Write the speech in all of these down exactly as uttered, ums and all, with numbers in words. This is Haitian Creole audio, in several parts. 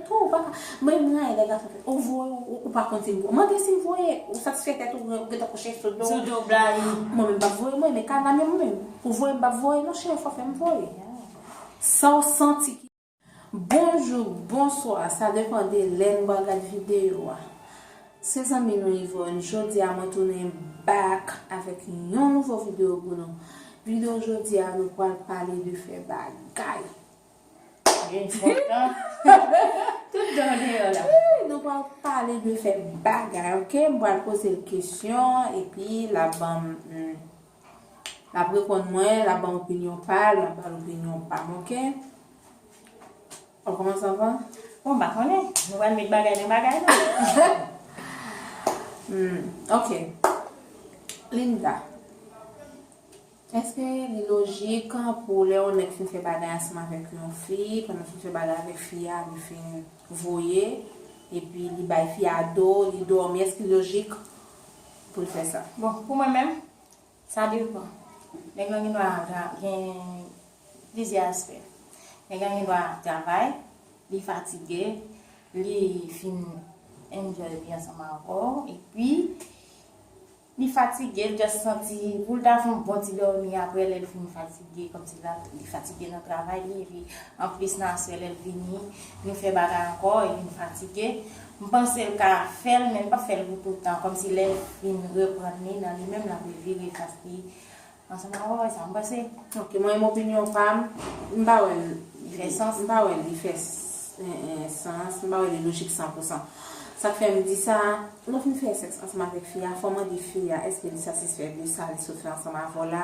Tou, ou pa ka. Mwen, mwen, lè gason fè, ou voye, ou, ou pa konn si m voye. Mande si m voye, ou satisfè tèt ou, ou gentan kouche sou do. Sou do, blayi. Mwen menm, m p ap voye, mwen, men kay la menm, mwen menm. Ou voye, m p ap voye, non, cheri, fò fè m voye. Sa w santi ki. Bonjou, bonswa, sa depann de lè n pral gad videyo a. Se zanmi nou Yvonne, jodi a mwen tounen back avèk yon nouvo videyo pou nou. Videyo jodi a, nou pral pale de fè bagay. Gen kontan. Tout dan deyò la. Wi, nou pral pale de fè bagay, oke? M pral poze l kesyon, epi l ap ban m, hmm, l ap reponn mwen, l ap ban m opinyon pa l, m ap ba l opinyon pa m, oke? W ap kòmanse anvan? Bon, m pa konnen. Nou pral met bagay nan bagay, non? Hmm, oke. Linda. Èske li lojik pou lè yon nèg fin fè bagay ansanm avèk yon fi, pandan l fin fè bagay avèk fi a, li fin voye, epi li bay fi a do, li dòmi, èske li lojik pou l fè sa? Bon, pou mwen menm, sa depann. Nèg lan gen dwa tra-, gen plizyè aspè. Nèg lan gen dwa travay, li fatige, li fin enjoy vi ansanm avè w, epi li fatige, l just santi pou l ta fè yon bon ti dòmi apre lè l fin fatige, kòmsi l ap, li fatige nan travay li, epi anplis nan aswè lè l vini, nou fè bagay ankò, epi nou fatige. M panse l ka fè l, men l p ap fè l pou tout tan, kòmsi lè l fin reprann li nan li menm, l ap revire fas li ansanm avè w, sa m panse. Ok, mwen menm opinyon pa m, m pa wè l, li fè sans. M pa wè li fè s-, en, en, sans, m pa wè li lojik san pou san. Sa k fè m di sa, lè w fin fè sèks ansanm avèk fi a, fò w mande fi a èske li satisfè de sa li sot fè ansanm avè w la,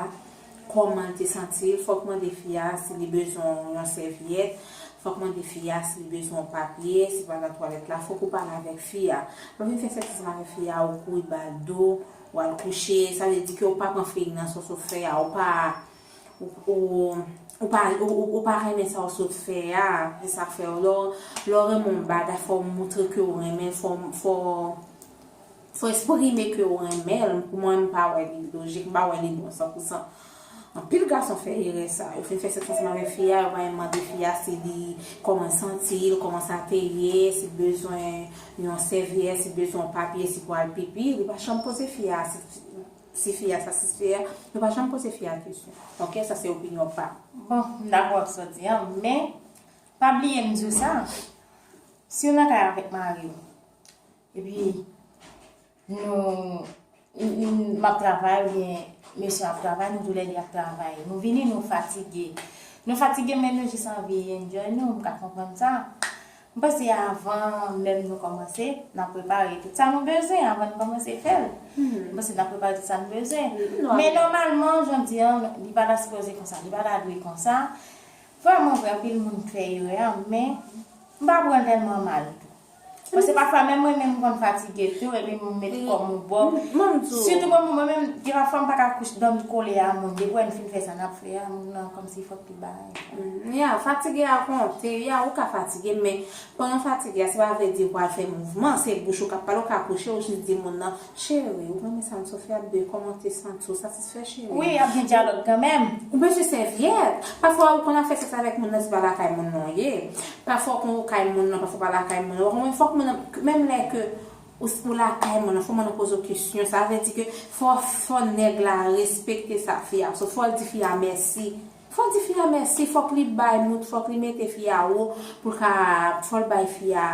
kòman l te santi l, fòk mande fi a si li bezwen yon sèvyèt, fòk mande fi a si li bezwen yon papye, si l pral nan twalèt la, fòk ou pale avèk fi a. Lè w fin fè sèks ansanm avèk fi a, ou kouri ba l do, w al kouche, sa vle di ke w pa pran feeling nan sa w sot fè a, ou pa, ou, ou, ou pa, ou, ou, ou pa renmen sa w sot fè a, se sa k fè w, lè w, lè w renmen yon bagay, fò w montre ke w renmen l, fò, fò, fò w eksprime ke w renmen l. Pou mwen, m pa wè li lojik, m pa wè li bon san pou san. Anpil gason fè erè sa. Yo fin fè sèks ansanm avèk fi a, yo pa menm mande fi a si li, kòman l santi l, kòman sa te ye, si l bezwen yon sèvyèt, si l bezwen yon papye, si l pral pipi. Li pa janm poze fi a si, si fi a satisfè a. Yo pa janm poze fi a kesyon. Ok, sa se opinyon pa m. Bon, m dakò ak sa w di an, men pa bliye m di w sa. Si w nan kay avèk mari w, epi nou, m, m, m ap travay oubyen mesye ap travay, nou toulède ap travay. Nou vini, nou fatige. Nou fatige, men nou jis anvi enjoy nou, m ka konprann sa. M panse avan menm nou kòmanse, n ap prepare tout sa nou bezwen avan n kòmanse fè l. M panse n ap prepare tout sa nou bezwen. Men nòmalman, jan m di an, li pa ta sipoze konsa, li pa ta dwe konsa. Vrèman vre, anpil moun fè erè a, men m pa pran l tèlman mal tou. Paske pafwa menm mwen menm m konn fatige tou, epi m met kò m obò. Sitou mwen, mwen menm, gen pafwa m pa ka kouche, dòmi kole a moun. Depi w wè n fin fè sa n ap fè a, moun nan kòmsi fòk li bay. Ya, fatige a konte, ya, ou ka fatige, men pandan fatige a, se pa vle di ou pral fè mouvman, se bouch ou k ap pale, ou ka kouche, ou jis di moun nan, cheri, ou renmen sa m sot fè a, bebe, kòman w te santi w, satisfè, cheri? Wi, ap gen dyalòg kanmenm. Ou bezwen sèvyèt. Pafwa, ou konn ap fè sèks avèk moun nan, se pa lakay moun nan w ye. Pafwa, ou konn ou kay moun nan, pafwa pa lakay moun nan. Ou konprann? Fòk moun nan, menm lè ke ou, ou lakay moun nan, fò moun nan poze w kesyon. Sa vle di ke fò, fò nèg la respekte sa fi a. So, fò l di fi a mèsi. Fò l di fi a mèsi, fòk li bay mout, fòk li mete fi a wo pou l ka, fò l bay fi a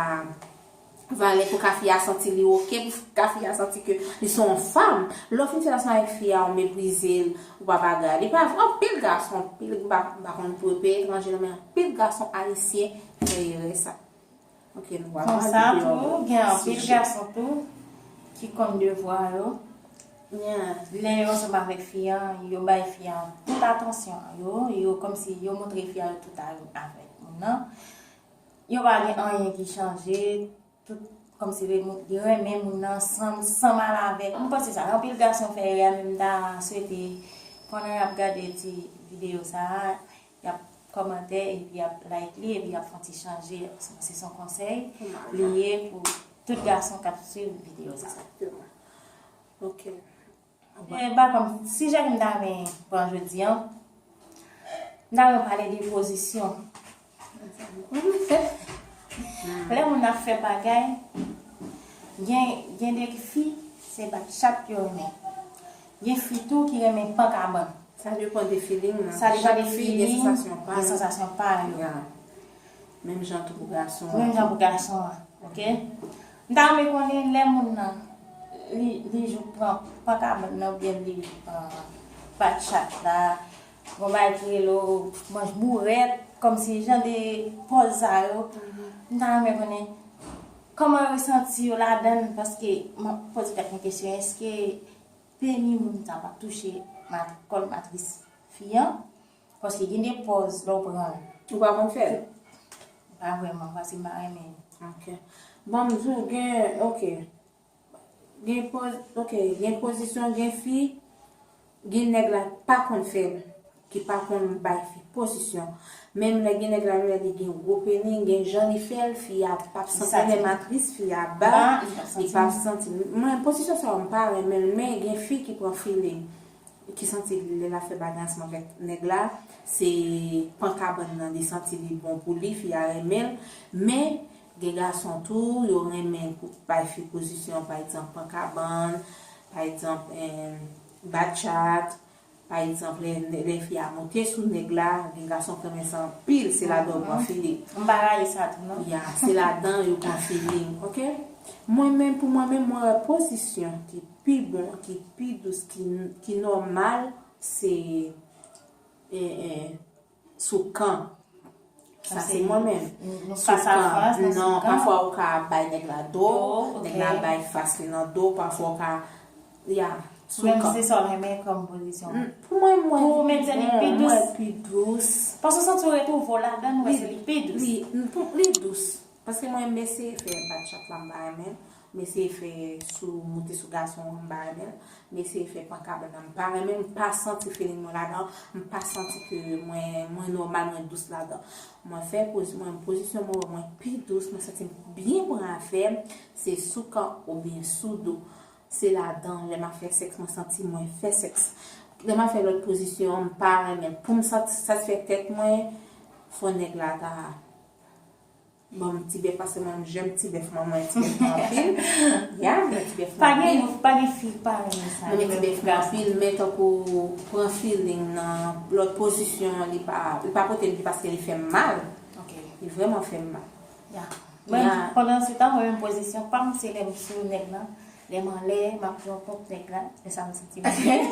valè pou ka fi a santi li oke, pou ka fi a santi ke li se yon fanm. Lè w fin fè ansanm avèk fi a, ou meprize l, ou pa bagay. Li pa, anpil gason, anpil, m pa, m pa konn pou peyi etranje non, men anpil gason ayisyen fè erè sa. Ok, nou pral pale de yon lòt sijè. Konsa tou, gen anpil gason tou ki konn devwa yo. Lè yo ansanm avèk fi an, yo bay fi an tout atansyon an yo, yo kòmsi yo montre fi a yo tout a yo avèk moun nan. Yo pa gen anyen ki chanje, tout kòmsi li, li renmen moun nan san, san mal avèk. M panse sa, anpil gason fè erè a, men m ta swete pandan y ap gade ti videyo sa a, y ap kòmante, epi y ap like li, epi y ap fè yon ti chanje. Se yon konsèy li ye pou tout gason k ap swiv videyo sa a. Egzakteman. Ok. E, pa kòm, sijè ke m ta renmen pran jodi an, m ta renmen pale de pozisyon. Lè moun ap fè bagay, gen, gen de fi, se bat chat yo renmen. Gen fi tou ki renmen pan kabann. Sa depann de feeling nan. Sa depann de feeling, gen sansasyon pa yo. Gen sansasyon pa yo. Ya. Menm jan tou pou gason an. Menm jan pou gason an, oke? M ta renmen konnen lè moun nan, li, li jou pran, pran kabann nan oubyen li, uh, bat chat la, gon bagay ki rele manch bourèt, kòmsi jan de pòz sa yo. M ta renmen konnen kòman yo santi yo ladan l, paske m ap poze tèt mwen kesyon, èske peni moun sa p ap touche mat-, kòl matris fi an, paske gen de pòz lè w pran l. Ou pa konn fè l? Pa vrèman, paske m pa renmen. Ok. Bon, m di w gen, ok. Gen pòz, ok, gen pozisyon, gen fi, gen nèg la pa konn fè l, ki pa konn bay fi pozisyon. Menm lè gen nèg la, menm lè li gen gwo peni, gen jan li fè l, fi a p ap santi lè matris fi a ba, li p ap santi. Mwen, pozisyon sa yo, m pa renmen l, men gen fi ki pran feeling, ki santi lè l ap fè bagay ansanm avèk nèg la, se pan kabann nan, li santi li bon pou li, fi a renmen l, men gen gason tou, yo renmen pou bay fi pozisyon, pa egzanp, pan kabann, pa egzanp, em, bat chat, pa egzanp, lè, lè, lè fi a monte sou nèg la, gen gason k renmen sa anpil, se ladan yo pran feeling. M pa rayi sa tou, non. Ya, se ladan yo pran feeling, oke? Mwen menm, pou mwen menm, mwen wè pozisyon ki pi bon, ki pi dous, ki, ki nòmal, se, e, e, sou kan. Sa se mwen menm. Sou kan, non, pafwa ou ka bay nèg la do, nèg la bay fas li nan do, pafwa ou ka, ya, sou kan. Menm se sa w renmen kòm pozisyon. Pou mwen, mwen, pou ou menm se li pi dous. Mwen pi dous. Paske w santi w retwouve w ladan l, ou wè se li pi dous. Li, pou, li dous. Paske mwen, m eseye fè bat chat la, m pa renmen l. M eseye fè sou, moute sou gason an, m pa renmen l. M eseye fè pan kabann nan, m pa renmen l. M pa santi feeling mwen ladan. M pa santi ke mwen, mwen nòmal, mwen dous ladan. Mwen fè poz-, mwen, pozisyon mwen, mwen pi dous, mwen santi m byen pran afè m. Se sou kan oubyen sou do. Se ladan, lè m ap fè sèks, mwen santi mwen fè sèks. Lè m ap fè lòt pozisyon, m pa renmen l. Pou m santi, satisfè tèt mwen, fò nèg la ta ban m ti bèf, paske mwen, m jèm ti bèf, mwen, mwen ti bèf mwen anpil. Ya, mwen ti bèf mwen anpil. Pa gen, pa gen fi k pa renmen sa. Mwen ti bèf mwen anpil, men tankou pran feeling nan lòt pozisyon, li pa, li pa pote m byen paske li fè m mal. Ok. Li vrèman fè m mal. Ya. Mwen, pandan se tan, mwen menm pozisyon pa m, se lè m sou nèg lan. Lè m anlè, m ap pran ponp nèg la, lè sa m santi m byen.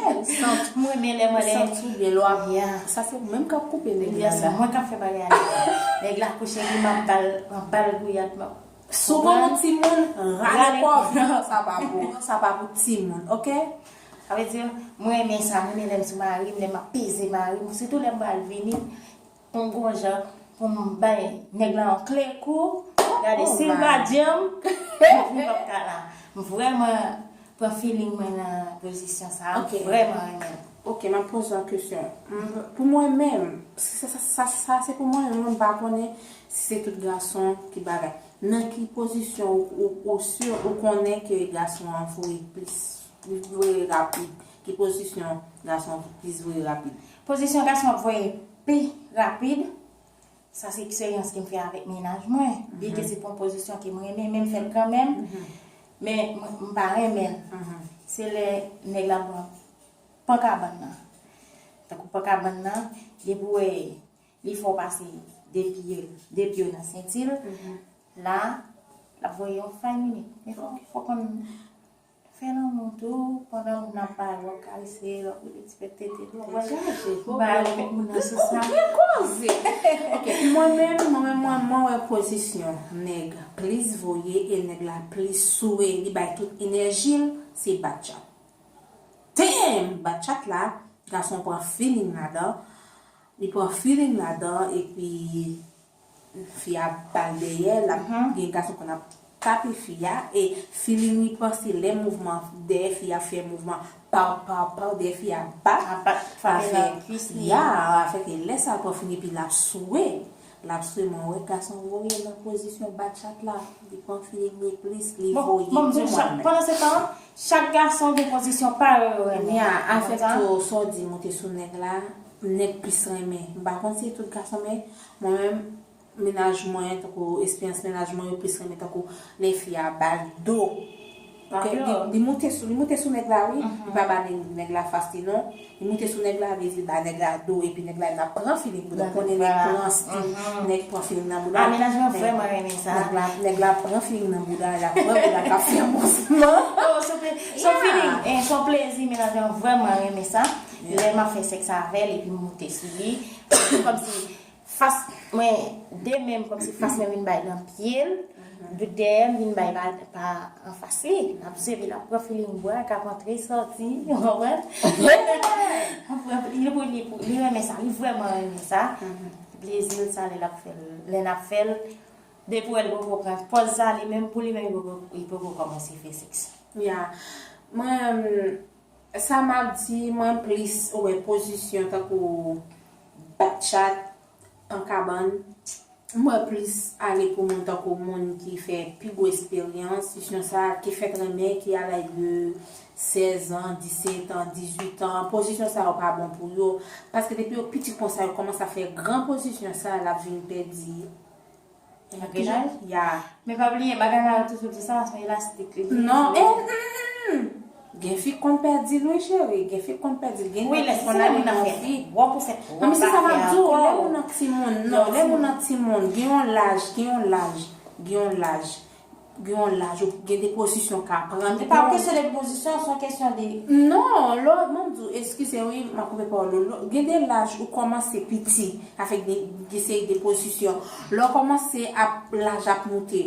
M renmen lè m anlè. Ou santi w byen, lè w ap, sa se ou menm k ap koupe nèg la. Yes, mwen k ap fè bagay la. Nèg la kouche epi m ap ba l, m ap ba l gouyad, m ap. Si w konn yon timoun, rale kò w. Sa pa pou, sa pa pou timoun, oke? Sa vle di, mwen renmen sa, mwen renmen lè m sou mari m, lè m ap peze mari m, sitou lè m pral vini. Pou m gon jan, pou m bay nèg la yon kle kou, gade si l pa djanm, m p ap ka la. M vrèman pran feeling mwen nan pozisyon sa a, m vrèman renmen l. Ok, m ap poze w yon kesyon. M, pou mwen menm, sa, sa, sa, sa se pou mwen menm, mwen pa konnen si se tout gason ki bagay. Nan ki pozisyon ou, ou, ou si ou konnen ke gason an voye plis, li voye rapid? Ki pozisyon gason an plis voye rapid? Pozisyon gason ap voye pi rapid, sa se eksperyans ke m fè avèk mennaj mwen. Byenke se pa yon pozisyon ke m renmen, men m fè l kanmenm. Men m, m pa renmen l. Se lè nèg la pran pan kabann nan. Tankou pan kabann nan, depi w wè li fè w pase de pye, de pye w nan senti l, la, l ap voye yon five minute. Men fò, fò konn fè lanmou tou, pandan moun nan ap pale, w ap karese l, w ap woule ti pèt tete l, w ap wè. Tèt chaje, pwoblèm. M pa renmen moun nan sou sa. Gen koze. Ok, mwen menm, mwen menm, mwen, mwen wè pozisyon nèg plis voye e nèg la plis sou e, li bay tout enèji l, se bat chat. Damn! Bat chat la, gason pran feeling ladan, li pran feeling ladan, epi fi a ba l dèyè, l ap gen gason konn ap tape fi a, e feeling li pran se lè mouvman dèyè fi a fè mouvman paw, paw, paw, dèyè fi a bat, a fè, ya, a fè ke lè sa pran fini, epi l ap swe, l ap swe, mwen wè gason voye nan pozisyon bat chat la, li pran feeling li plis, li voye pou mwen menm. Pandan se tan, chak gason gen pozisyon pa yo yo renmen. Ya, avèk tou sa w di moute sou nèg la, nèg plis renmen. M pa konn si tout gason, men mwen menm, Mennaj mwen, tankou esperyans mennaj mwen, yo plis renmen tankou lè fi a ba l do. Li, li moute sou, li moute sou nèg la, wi. Li pa ba nèg, nèg la fas li, non. Li moute sou nèg la, vle di l ba nèg la do, epi nèg la, l ap pran feeling bouda. Konnen nèg pran, nèg pran feeling nan bouda. Ah, mennaj mwen vrèman renmen sa. Nèg la, nèg la pran feeling nan bouda, l ap pran bouda, l ap fè mouvman. Oh, se yon plezi, mennaj mwen vrèman renmen sa. Lè m ap fè sèks avè l, epi m moute sou li, kòmsi fas mwen, de men m, kòmsi fas mwen vin bay nan pye l, dèyè m vin bay pa, pa anfas li. L ap sere, l ap pran feeling bwa k ap antre, sòti, ou konprann? Li, li, li, li renmen sa, li vrèman renmen sa. Plezi l sa lè l ap fè l, lè n ap fè l. Depi w wè l poko pran pòz sa, li menm pou li menm, li poko, li poko kòmanse fè sèks. Ya. Mwen, sa m ap di, mwen plis wè pozisyon tankou bat chat an kabann. Mwen plis ale pou moun tankou moun ki fè pi gwo esperyans, pozisyon sa, ki fèk renmen, ki a laj de sèz an, disèt an, dizuit an. Pozisyon sa yo pa bon pou yo. Paske depi yo piti konsa, yo kòmanse ap fè gran pozisyon sa, l ap vin pèdi. Angrenaj? Ya. Men pa bliye, bagay la yo toujou di sa, se yon elastik li ye. Non, e, mm, mm, mm. Gen fi k konn pèdi l, wi, cheri. Gen fi k konn pèdi l. Gen nèg ki konn ale nan fi. Wòp ou fè twòp afè ankò. Non, men se sa m ap di w, lè moun nan timoun, non, lè moun nan timoun, gen yon laj, gen yon laj, gen yon laj, gen yon laj, ou gen de pozisyon ka pran. Se pa yon kesyon de pozisyon, se yon kesyon de... Non, lè, mwen m di w, eskize, wi, m ap koupe pawòl ou. Gen de laj ou kòmanse piti, avèk de, de seri de pozisyon. Lè w kòmanse ap, laj ap moute.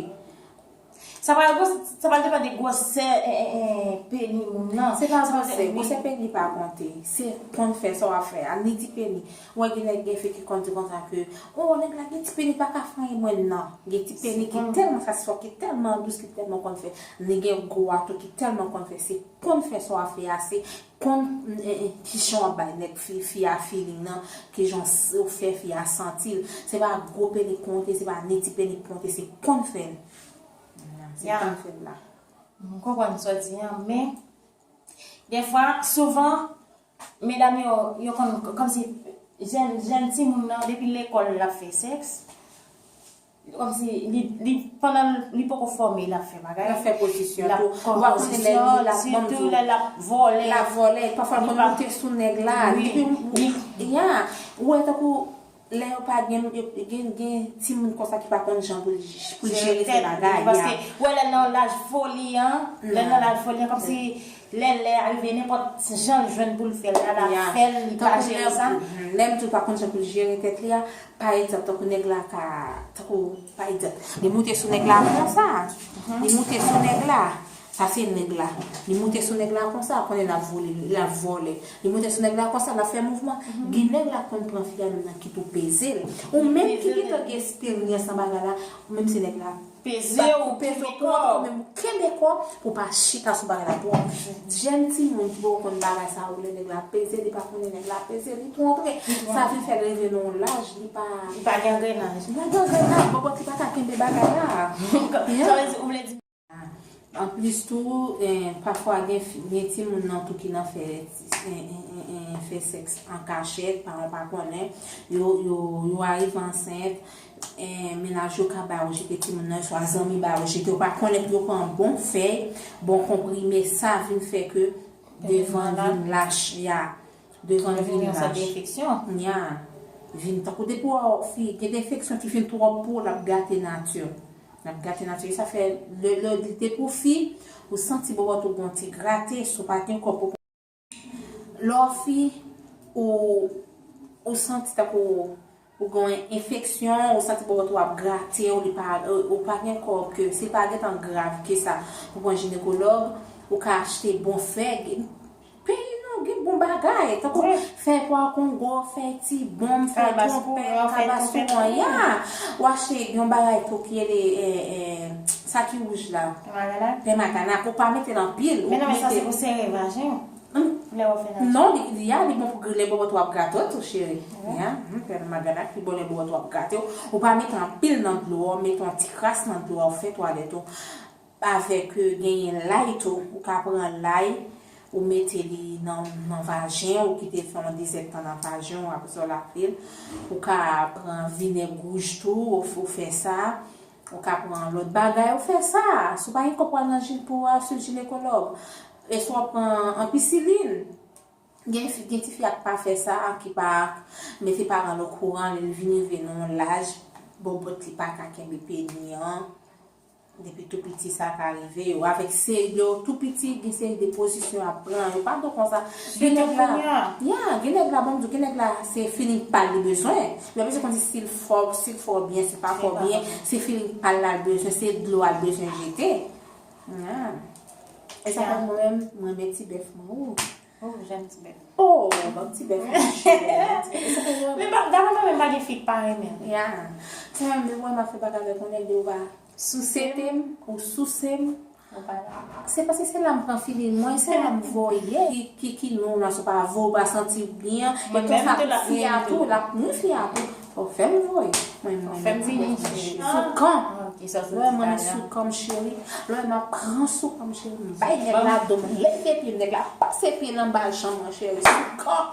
Sa pral gwo, sa pral depann de gwosè, e, e, e, peni moun nan. Se pa gwosè, gwosè peni pa konte. Se konn fè sa w ap fè a, ni di peni. Ou wè gen nèg, gen fi ki konn di konsa ke, o, nèg la gen ti peni, pa ka fè anyen mwen nan. Gen ti peni ki tèlman satisfè, ki tèlman dous, ki tèlman konn fè. Ni gen gwo a tou ki tèlman konn fè. Se konn fè sa w ap fè a, se konn, e, e, kijan w ap bay nèg fi, fi a feeling nan, kijan w fè fi a santi l. Se pa gwo peni k konte, se pa ni ti peni k konte, se konn fè l. Se konn fè l la. M konprann sa w di an, men dèfwa, souvan, medam yo, yo konn, kòmsi jèn, jèn timoun nan, depi lekòl l ap fè sèks, kòmsi li, li, pandan li poko fòme, l ap fè bagay. L ap fè pozisyon tou. Ou pa konnen lè li, l ap, sitou lè l ap vòlè. L ap vòlè, pafwa l konn moute sou nèg la. Wi, depi, ya, ou wè tankou lè yo pa gen, yo gen, gen timoun konsa ki pa konn jan pou l, pou l jere se bagay, ya. Paske, ou wè lè l nan laj foli an, lè l nan laj foli an, kòmsi lè, lè a rive, nenpòt jan l jwenn pou l fè l la, l ap fè l, li pa jere sa. Tankou lè, mhm, lè m di w pa konn jan pou l jere tèt li a, pa egzanp, tankou nèg la ka, tankou, pa egzanp, li moute sou nèg la konsa, li moute sou nèg la, sa se nèg la. Li moute sou nèg la konsa, konnen l ap vole, l ap vòlè. Li moute sou nèg la konsa, l ap fè mouvman. Gen nèg la konn pran fi a menm nan kit ou peze l. Ou menm ki gentan gen esperyans nan bagay la, ou menm se nèg la. Peze w, peze w, kenbe kò w, ou menm ou kenbe kò w pou pa chita sou bagay la twòp. Jèn timoun ki poko konn bagay sa yo, lè nèg la peze, li pa konnen nèg la peze, li twonpe. Sa vin fè l rive nan yon laj, li pa... Li pa gen angrenaj. Li pa gen angrenaj, bòbòt li pa ka kenbe bagay la. Sa vle di, ou vle di... Anplis tou, eh, pafwa gen fi, gen timoun nan tou ki nan fè, eh, eh, eh, eh, fè sèks an kachèt, paran pa konnen, yo, yo, yo arive ansent, eh, mennaj yo ka ba yo jete timoun nan, swa zanmi ba yo jete, yo pa konnen pou yo pran bon fèy, bon konprime, sa vin fè ke devan vin lach, ya, devan vin lach. Ya, vin tankou depi w fi, gen de enfeksyon ki vin twòp pou w, l ap gate nati w. L ap gate nati w. Sa fè, lè, lè, depi w fi, ou santi bòbòt ou gon ti grate, si w pa gen kòb pou Lè w fi, ou, ou santi tankou ou gen enfeksyon, ou santi bòbòt ou ap grate w, li pa, ou, ou pa gen kòb, ke se pa gentan grav ke sa pou pran jinekològ, ou ka achte bon fèy, peyi nou gen bon bagay, tankou fèy pwa kongo, fèy ti bonm, fèy twonpèt, kalbas kouran, ya. Ou achte yon bagay tou ki rele, eh, eh, sa ki wouj la. Pè maganak. Pè maganak, ou pa mete l anpil, ou mete... Men non, men sa se pou sere vajen w. Lè w ap fè nati. Non, li, li a, li bon pou lè bòbòt ou ap grate w tou, cheri. Ya, hmm, pè maganak, li bon lè bòbòt ou ap grate w. Ou pa mete anpil nan dlo a, ou mete yon ti kras nan dlo a, ou fè twalèt ou. Avèk, euh, genyen lay tou, ou ka pran lay, Ou mete li nan, nan vajen, ou kite l fè yon dizèdtan nan vajen w, apre sa w lave l. Ou ka pran vinèg wouj tou, ou, ou fè sa. Ou ka pran lòt bagay, ou fè sa. Si w pa gen kòb pral nan ji-, pou al swiv jinekològ. E si w ap pran anpisilin. Gen fi, gen ti fi ak pa fè sa, ki pa mete paran l okouran, lè l vin rive nan yon laj, bòbòt li pa ka kenbe peni an. Depi tou piti sa ka rive yo. Avèk seri, lè w tou piti, gen seri de pozisyon ap pran. Yo pa bon konsa. Gen nèg la, ya, gen nèg la, bon, gen nèg la, se feeling pa l li bezwen. Li pa bezwen konn si l fò, si l fò byen, si l pa fò byen, se feeling pa l la l bezwen, se dlo a l bezwen jete. Ya. E sa fè mwen menm, mwen renmen ti bèf mwen. Ou. Oh, j'aime ti bèf. Oh, bon ti bèf mwen cheri. Men pa, daprè mwen menm, pa gen fi k pa renmen l. Ya. Mwen menm, lè m wè m ap fè bagay avèk yon nèg, li ou pa souse m, ou souse m. Ou pa la. Se paske se la m pran feeling mwen, se la m voye. Ki, ki, ki non la, se pa vo, ou pa santi w byen. E konsa, fi a tou, l ap, wi, fi a tou. Fò fè m voye. Mwen, mwen, fè m vini, cheri. Soukan. Lè mwen soukan, cheri. Lè m ap pran soukan, cheri. M bay nèg la do, m leve pye, nèg la pase pye l anba janm mwen, cheri. Soukan.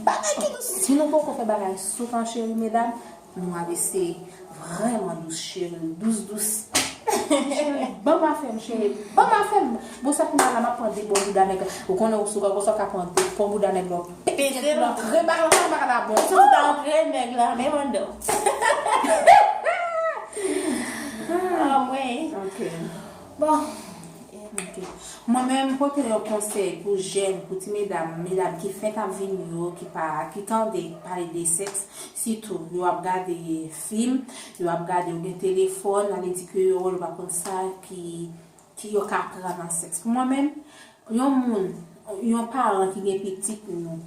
Bagay ki dous. Si nou poko fè bagay soukan, cheri, medam, nou ap eseye. Vrèman dous, cheri. Dous, dous. Cheri, ban m afè m, cheri. Ban m afè m. Bon, sa kounye a la, m ap pran de bò bouda nèg la. Ou konnen ou soukan konsa, w ka pran de bò bouda nèg la. Pete l antre, baka la, baka la, bon. Ou santi ta antre nèg la, menm anndan. Ah, mwen. Ok. Bon. Ok. Mwen menm, m pote yon konsèy pou jèn, pou ti medam, medam ki fenk ap vini yo, ki pa, ki tande pale de sèks, sitou, yo ap gade fim, yo ap gade, yo gen telefòn, sa vle di ke yo, yo pa konn sa ki, ki yo ka pran nan sèks. Pou mwen menm, yon moun, yon paran ki gen pitit, nou,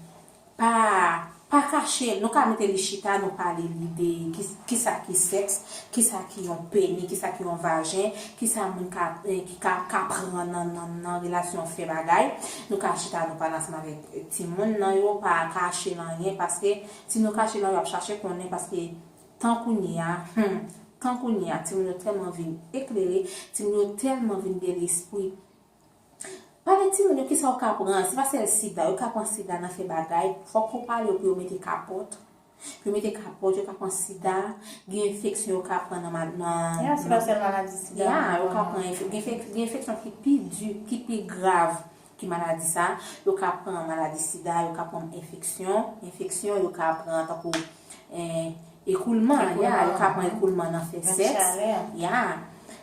pa, pa kache l. Nou ka mete li chita, nou pale li de ki, kisa ki sèks, kisa ki yon peni, kisa ki yon vajen, kisa moun ka, eh, ki ka, ka pran nan, nan, nan relasyon fè bagay. Nou ka chita, nou pale ansanm avèk, eh, timoun nan yo, pa kache l anyen, paske si nou kache l anyen, yo ap chache konnen, paske tan kounye a, hmm, tan kounye a, timoun yo tèlman vin eklere, timoun yo tèlman vin gen lespri. Pale timoun yo, kisa yo ka pran? Se pa sèl sida, yo ka pran sida nan fè bagay. Fòk ou pale yo pou yo mete kapòt. Pou yo mete kapòt, yo ka pran sida. Gen enfeksyon yo ka pran nan, ma- nan, ya, se pa sèl maladi sida. Ya, yo ka pran enfe- gen, gen enfeksyon ki pi di, ki pi grav ki maladi sa. Yo ka pran maladi sida, yo ka pran enfeksyon. Enfeksyon, yo ka pran tankou, eh, ekoulman, ya, yo ka pran ekoulman nan fè sèks. Ya.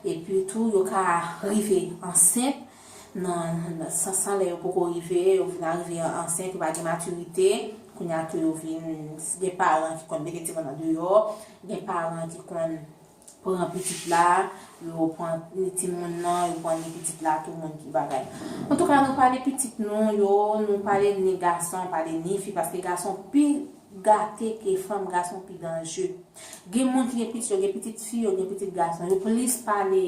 Epi tou, yo ka rive ansent. Nan, nan, san, san lè yo poko rive, yo vin arive an- ansent, yo pa gen matirite. Kounye a tou yo vin, gen paran ki konn mete timoun nan deyò, gen paran ki konn pran pitit la, yo pran ni timoun nan, yo pran ni pitit la, tout moun ki bagay. Antouka, nou pale pitit nou yo, nou pale ni gason, pale ni fi, paske gason pi gate ke fanm, gason pi danje. Gen moun ki gen pitit, yo gen pitit fi, yo gen pitit gason, yo plis pale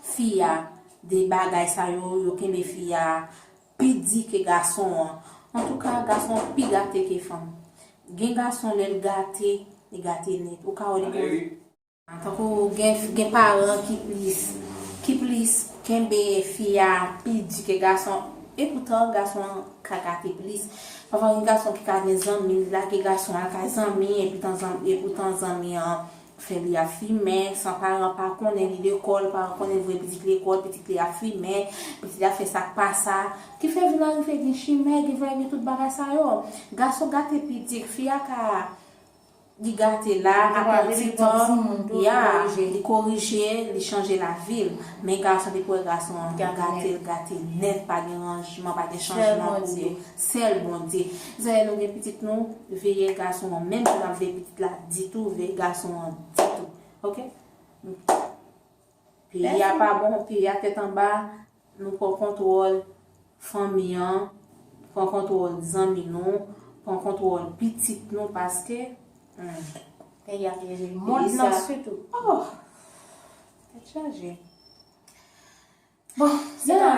fi a de bagay sa yo, yo kenbe fi a pi di ke gason an. Antouka, gason an pi gate ke fanm. Gen gason, lè l gate, li gate nèt. Ou ka wè li konn. Tankou gen, gen paran ki plis, ki plis kenbe fi a pi di ke gason. Epoutan, gason an ka gate plis. Pafwa, gen gason ki ka gen zanmi, li lage gason an lakay zanmi, epi tan zan- epoutan zanmi an fè li ap fimen, san paran pa konnen, li lekòl, paran konnen voye pitit lekòl, pitit li ap fimen, pitit li ap fè sa k pa sa, ki fè vin arive gen chimè, ki fè gen tout bagay sa yo. Gason gate pi di, fi a ka, li gate la, apre yon ti tan, ya, li korije, li chanje lavi l. Men gason, depi w wè gason an gate, l gate nèt, pa gen ranjman, pa gen chanjman pou yo. Sèl Bondye. Mezanmi, nou gen pitit nou, veye gason an, menm si n ap veye pitit la ditou, veye gason an ditou. Ok? Peyi a pa bon, peyi a tèt anba, nou pran kontwòl fanmi an, pran kontwòl zanmi nou, pran kontwòl pitit nou, paske, hmm, peyi a pyeje. Mond nan sitou. Oh! Tèt chaje. Bon, se la,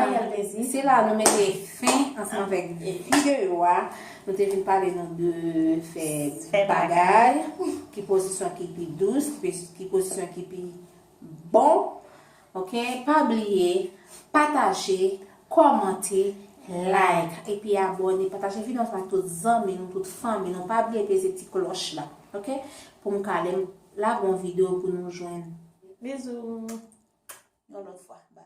se la nou mete fen ansanm avèk videyo a. Nou te vin pale nou de fè bagay, ki pozisyon ki pi dous, ki, ki pozisyon ki pi bon. Ok, pa bliye pataje, kòmante, like, epi abòne, pataje videyo sa ak tout zanmi nou, tout fanmi nou. Pa bliye peze ti klòch la, ok? Pou m ka lè m lage yon videyo pou nou jwenn. Bizou. Yon lòt fwa. Bye.